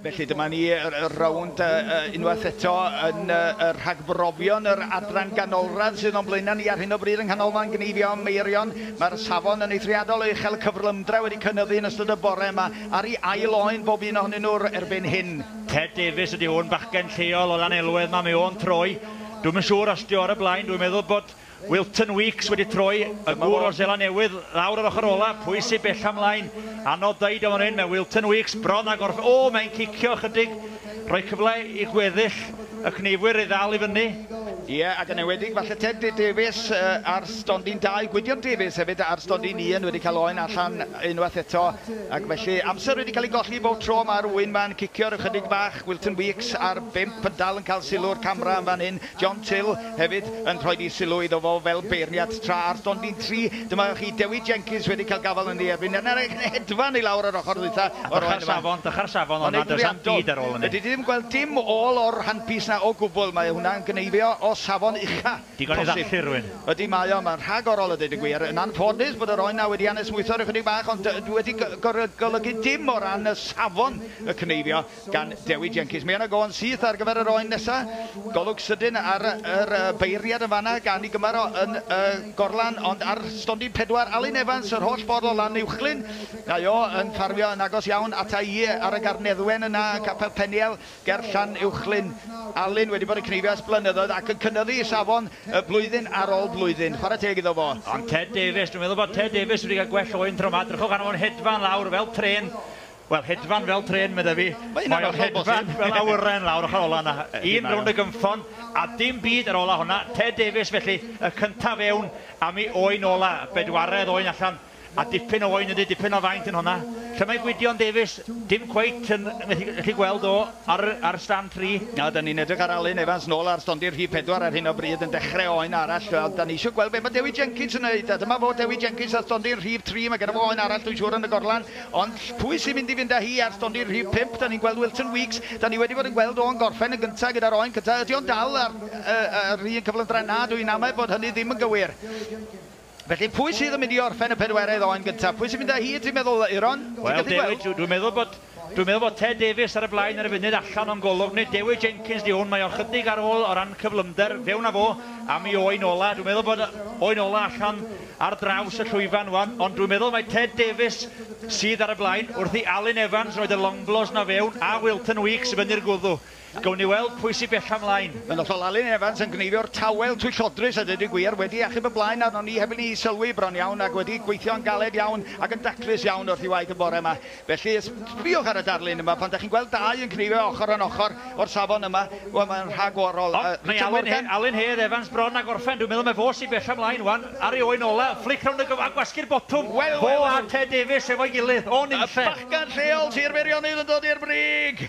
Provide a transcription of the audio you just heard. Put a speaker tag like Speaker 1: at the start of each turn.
Speaker 1: Felly dyma ni rownd unwaith eto yn y rhagbrofion yr adran ganolradd sydd o'n blaenau ni ar hyn o bryd yng Nghanolfan Gneifio Meirion. Mae'r safon yn eithriadol o uchel, y cyflymdra wedi cynyddu yn ystod y bore yma ar ei ail oen bob un ohonyn nhw erbyn hyn.
Speaker 2: Ted Davies ydy hwn, bachgen lleol o Lanelwedd 'ma, mae o'n troi. Dwi'm yn siŵr os 'di o ar y blaen, dwi'n meddwl bod Wilton Weeks wedi troi, y gŵr o'r Seland Newydd, lawr yr ochr ola, pwy sy'n bella ymlaen? Anodd deud o fan hyn, mae Wilton Weeks bron â gorff... O, mae'n cicio chydig, rhoi cyfle i gweddill y cneifwyr i ddal i fyny.
Speaker 1: Ie, ac yn enwedig falle Ted Davies ar stondin 2, Gwydion Davies hefyd ar stondin 1 wedi cael oen allan unwaith eto, ac felly amser wedi cael ei golli bob tro mae'r ŵyn ma'n cicio rhyw chydig bach. Wilton Weeks ar 5 yn dal yn cael sylw'r camera yn fan hyn. John Till hefyd yn rhoi di sylw iddo fo fel beirniad, tra ar stondin 3 dyma chi Dewi Jenkins wedi cael gafael ynddi erbyn yna hedfan i lawr yr ochr ddwytha o'r oen yma.
Speaker 2: Safon, dycha'r safon o'na, does am byd ar ôl hynny.
Speaker 1: Ydy ddim gweld dim ôl o'r handpiece na o gwbl, mae hwnna'n gneifio o safon ucha.
Speaker 2: Digon i ddathlu rhywun.
Speaker 1: Ydy mae o, mae'n rhagorol a dweud y gwir. Yn anffodus bod yr oen na wedi anesmwytho rhyw chydig bach, ond wedi golygu dim o ran y safon y cneifio gan Dewi Jenkins. Mae yna go'n syth ar gyfer yr oen nesa. Golwg sydyn ar yr beiriad yn fanna gan i gymar o yn y gorlan, ond ar stondin 4, Alun Evans yr holl ffordd o Lanuwchllyn. Mae o yn ffarmio yn agos iawn ata i ar y Garneddwen yna, Capel Peniel, ger Llanuwchllyn. Alun wedi bod yn cneifio ers blynyddoedd ac yn cynyddu i safon y blwyddyn ar ôl blwyddyn. Chwarae teg iddo fo.
Speaker 2: Ond Ted Davies, dwi'n meddwl bod Ted Davies wedi cael gwell oen tro yma. Drychwch arno fo'n hedfan lawr fel tren. Wel, hedfan fel tren, medde fi.
Speaker 1: Mae
Speaker 2: o'n hedfan fel awyren lawr ochr ola yna. Un rownd y gynffon, a dim byd ar ola hwnna. Ted Davies, felly, y cyntaf fewn am ei oen ola, bedwaredd oen allan. A dipyn o oen ydy, dipyn o faint yn hwnna. Lle mae Gwydion Davies, dim cweit yn gallu gweld o ar stand 3.
Speaker 1: Na, da ni'n edrych ar Alun Evans nôl ar stondin rhif 4 ar hyn o bryd yn dechrau oen arall. Da ni eisiau gweld beth mae Dewi Jenkins yn neud. A dyma fo Dewi Jenkins ar stondin rhif 3. Mae genna fo oen arall, dwi'n siŵr, yn y gorlan. Ond pwy sy'n mynd i fynd â hi ar stondin rhif 5? Da ni'n gweld Wilton Weeks. Da ni wedi bod yn gweld o'n gorffen yn gyntaf gyda'r oen cyntaf. Ydy o'n dal ar yr un cyflymdra? Na, dwi'n amau bod hynny ddim yn gywir. Felly pwy sydd yn mynd i orffen y pedwerydd oen gyntaf? Pwy sy'n mynd â hi, ti'n meddwl, Euron?
Speaker 2: Wel, dwi'n meddwl bod Ted Davies ar y blaen ar y funud allan o'n golwg. Neu Dewi Jenkins di hwn, mae o chydig ar ôl o ran cyflymder, fewn â fo am ei oen ola. Dwi'n meddwl bod oen ola allan ar draws y llwyfan wan, ond dwi'n meddwl mae Ted Davies sydd ar y blaen wrth i Alun Evans roed y longblos na fewn a Wilton Weeks i fyny'r gwddw. Gawn ni weld pwy sy'n bella ymlaen.
Speaker 1: Mae'n hollol Alun Evans yn gneifio'r tawel twyllodrus a dweud y gwir, wedi achub y blaen arnon ni heb i ni sylwi bron iawn ac wedi gweithio'n galed iawn ac yn daclus iawn wrth i waith y bore yma. Felly sbïwch ar y darlun yma, pan da chi'n gweld dau yn cneifio ochr yn ochr o'r safon yma, wel mae'n rhagorol.
Speaker 2: Mae Alun Hedd Evans bron a gorffen, dwi'n meddwl mae fo sy'n bella ymlaen wan, ar ei oen ola, flic rownd y a gwasgu'r botwm. Fo a Ted Davies efo'i gilydd, o'n unlle.
Speaker 1: Y bachgen lleol Sir Feirionnydd yn dod i'r brig.